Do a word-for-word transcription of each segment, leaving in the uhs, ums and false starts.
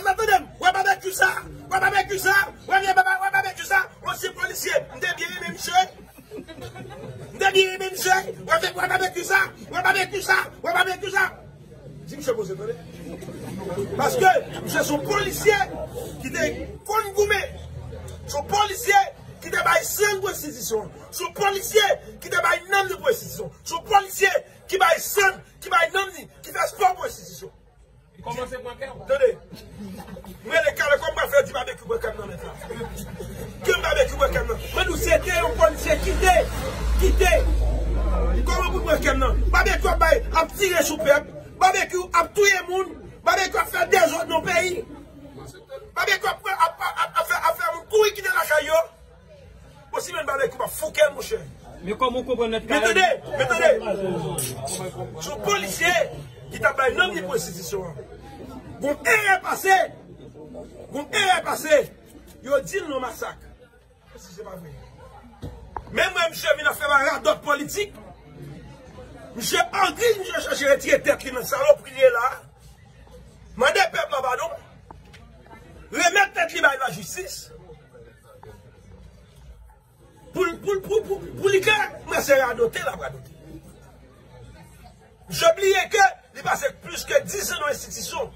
Tande m, wè babekyou sa, wè babekyou sa, wè byen baba, wè babekyou sa, ansyen polisye, m te byen renmen misye. M te byen renmen misye, wè, wè babekyou sa, wè babekyou sa, wè babekyou sa. Di misye poze, tande. Paske misye se yon polisye ki te konn goumen. Se yon polisye ki te bay san l pou enstitisyon. Se yon polisye ki te bay nanm li pou enstitisyon. Se yon polisye ki bay san l, ki bay nanm li, ki fè spò pou enstitisyon. Kòmanse pran kè w. Tande. Mwen le kale kòm mwen fè di babekyou pran kè m nan men sa. Ke m babekyou pran kè m nan. Mwen nou se te yon polisye kite, kite. Kòman pou pran kè m nan? Babekyou ap bay, ap tire sou pèp. Babekyou ap touye moun. Babekyou ap fè dezòd nan peyi. Babekyou ap, ap, ap, ap fè, ap fè moun kouri kite lakay yo. Osi menm bagay ki pa fouke, monchè. Men kòman w konprann nèt. Men tande, men tande. Se yon polisye ki t ap bay nanm li pou enstitisyon an. Gon erè pase. Gon erè pase. Yo di l nan masak. Si se pa vre. Men mwen, misye vin ap fè radòt politik. Misye angri, misye chache retire tèt li nan salopri li ye la. Mande pèp la padon. Remèt tèt li bay lajistis. Pou, pou, pou, pou, pou li klè, mwen se radote l ap radote. Misye bliye ke li pase plis ke dis an nan enstitisyon.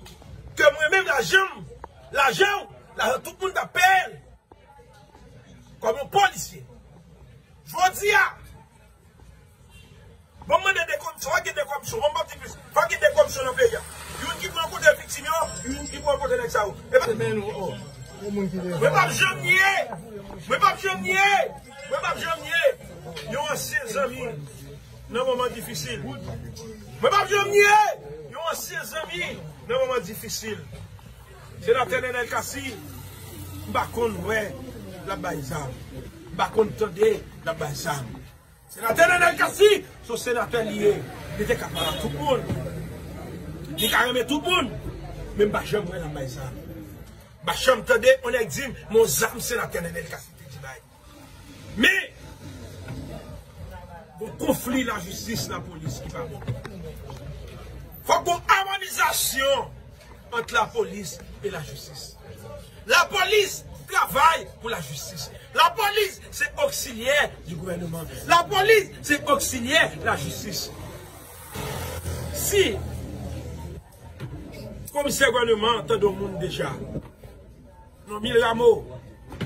Ke mwen menm lajan m, lajan w, lajan tout moun t ap peye l. Kòm yon polisye. Jodi a, Bon, mande de kòmsyon, fò gen de kòmsyon. Bon, m p ap di plis. Fò gen de kòmsyon nan peyi a. Youn ki pou rankontre viktim yo, youn ki pou rankontre nèg sa yo. E pa... Se men nou, oh. Yon moun ki te... Mwen p ap janm nye. Mwen p ap janm nye. Mwen p ap janm nye. Yon ansyen zanmi nan moman difisil. Mwen p ap janm nye. Yon ansyen zanmi nan moman difisil. Senatè Nenel Cassy, m pa konn wè l ap bay zam. M pa konn tande l ap bay zam. Senatè Nenel Cassy, se yon senatè li ye. Li te ka pale ak tout moun. Li ka renmen tout moun. Men m pa janm wè l ap bay zam. M pa janm tande yon nèg di m, men yon zam senatè Nenel Cassy te di bay. Men, gon konfli lajistis, lapolis ki pa bon. Fòk gon amonizasyon ant lapolis e lajistis. Lapolis travay pou lajistis. Lapolis se oksilyè di gouvènman. Lapolis se oksilyè lajistis. Si komisè gouvènman tande yon moun deja, non, Mil Rameau,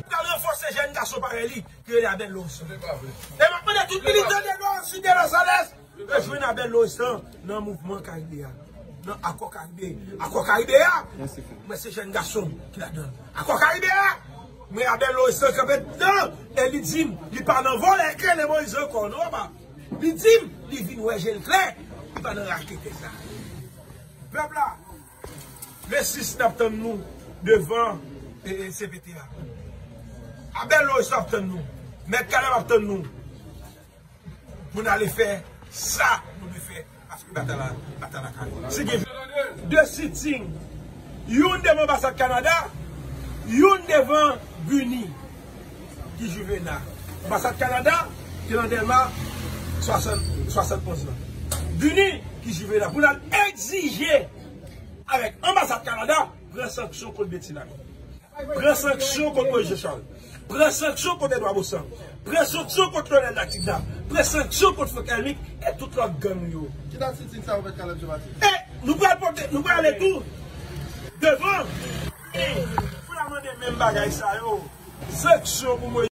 pral ranfòse jèn gason parèy li ki rele Abel Lauristan. E m ap mande tout militan de Nò, Sid e Lasalès, rejwenn Abel Lauristan nan mouvman Karibe a, nan Akò Karibe. Akò Karibe a, mwen se jèn gason ki ladan l. Akò Karibe a, mwen Abel Lauristan kanpe dedan, e li di m, li pa nan vòlè k rele Moyiz ankò, non, papa. Li di m, li vin wè je l klè, li pa nan raketè sa. Pèp la, le sis n ap tann nou devan, e, e, C P T a. Abel Lauristan ap tann nou. Mèt Caleb ap tann nou. Pou n ale fè sa nou dwe fè. Paske batay la, batay la kale. Si gen de sitting, youn devan anbasad Kanada, youn devan Guny, ki Juvena. Anbasad Kanada, ki nan Dèlma swasannonz lan. Guny, ki Juvena. Pou n al egzije avèk anbasad Kanada, pran sanksyon kont Betty Lagrand. Pran sanksyon kont Moïse Jean Charles. Pran sanksyon kont Edouard Baussan. Pran sanksyon kont Lionel Latigna. Pran sanksyon kont Franck Hermic e tout lòt gang yo. Ki dat sitting sa yo, Mèt Caleb Jean Baptiste? E nou pral pote, nou pral ale tou devan. E pou n al mande menm bagay sa yo. Sanksyon pou Moïse.